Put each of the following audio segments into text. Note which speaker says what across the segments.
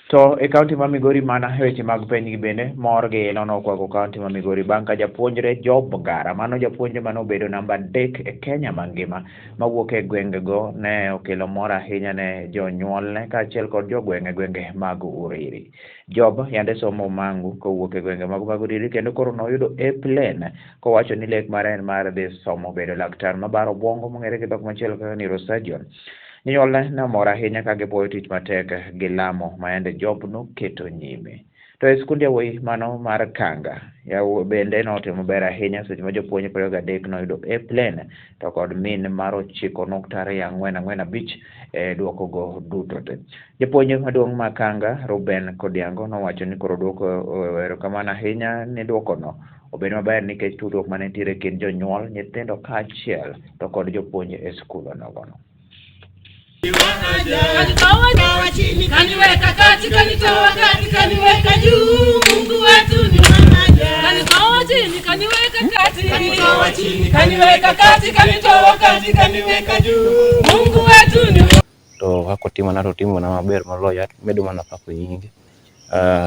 Speaker 1: To e kaunti ma Migori mana e weche mag penj gi bende mor gi ilo nokwako kaunti ma Migori bang' ka japuonjre Job Ngara, mano japuonjre mane obedo namba 3 e Kenya mangima mawuok e gwengego, ne okelo mor ahinya ne jonyuolne kaachiel kod jogweng' e gwenge mag Uriri. Job yande somo Mangu kowuok e gwenge mag Uriri kendo koro noyudo A plain kowacho ni lek mare en mar dhi somo bedo laktar mabaro obwongo mong'ere gi dhok machielo kaka neurosurgeon. Jonyuolne ne omor ahinya ka gipuoyo tich matek gi lamo ma yande Job noketo nyime. To e skund yawuoyi mano mar Kanga, bende notimo maber ahinya seche ma jopuonj 23 noyudo A plain to kod mean mar 9.2445 e duokogo duto te. Japuonj maduong' ma Kanga, Ruben Kodiango, nowacho ni koro duoko erokamano ahinya ni duokono obedo maber nikech tudruok mane nitiere e kind jonyuol, nyithindo kaachiel to kod jopuonj e skul onogono.
Speaker 2: Kanitoa chini, kaniweka kati, kanitoa kati, kaniweka juu. Mungu wetu ni mmoja. Kanitoa chini, kaniweka kati, kanitoa chini, kaniweka kati, kanitoa kati, kaniweka juu. Mungu wetu ni
Speaker 3: To kaka otimona to otimona maber moloyo, amedo mana pako nyinge.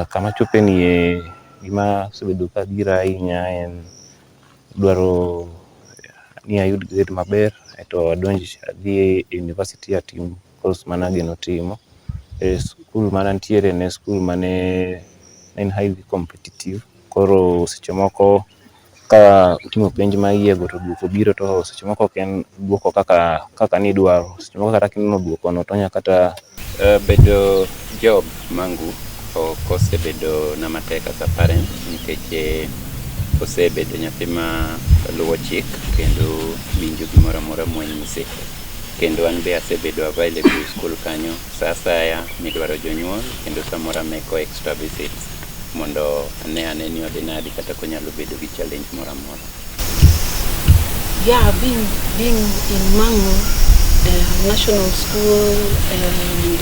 Speaker 3: Kama achope ni e gima osebedo ka dhira ahinya en dwaro ni ayud grade maber to adonj adhi e university atim course mane ageno timo. E skul mane antiere ne skul mane en highly competitive, koro seche moko ka itimo penj ma iyiego to duoko biro to seche moko ok en duoko kaka nidwaro. Seche moko kata kineno duoko no to onya kata
Speaker 4: Bedo Job Mangu ok osebedo na matek as a parent nikech osebedo nyathi ma luwo chik kendo winjo gimoro amora mwanyise. Kendo an be asebedo available e skul kanyo sa asaya midwaro jonyuol, kendo samoro ameko extra visits mondo ane ane ni odhi nadi kata konyalo bedo gi challenge moro amora.
Speaker 5: Yeah, being in Mangu, national school, and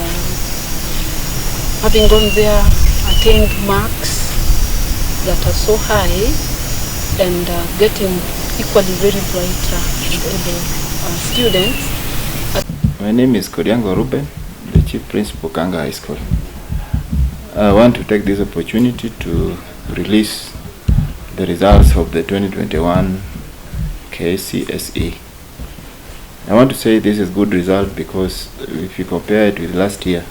Speaker 5: having gone there, attained marks that are so high, and getting equally very bright and able students.
Speaker 6: My name is Kodiango Ruben, the Chief Principal, Kanga High School. I want to take this opportunity to release the results of the 2021 KCSE. I want to say this is good result because if you compare it with last year,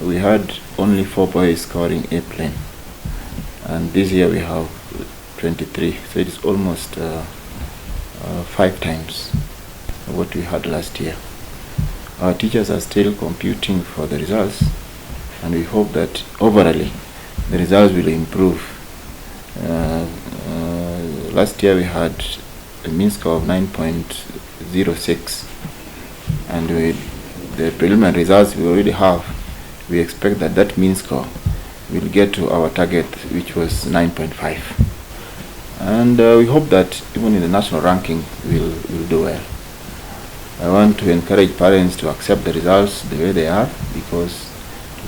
Speaker 6: we had only 4 boys scoring A plain, and this year we have 23, so it is almost 5 times what we had last year. Our teachers are still computing for the results, and we hope that overall the results will improve. Last year we had a mean score of 9.06, and with the preliminary results we already have, we expect that that mean score will get to our target, which was 9.5. And we hope that even in the national ranking we'll do well. I want to encourage parents to accept the results the way they are, because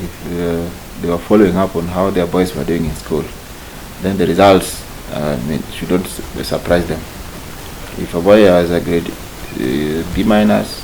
Speaker 6: if they were following up on how their boys were doing in school, then the results should not surprise them. If a boy has a grade B minus,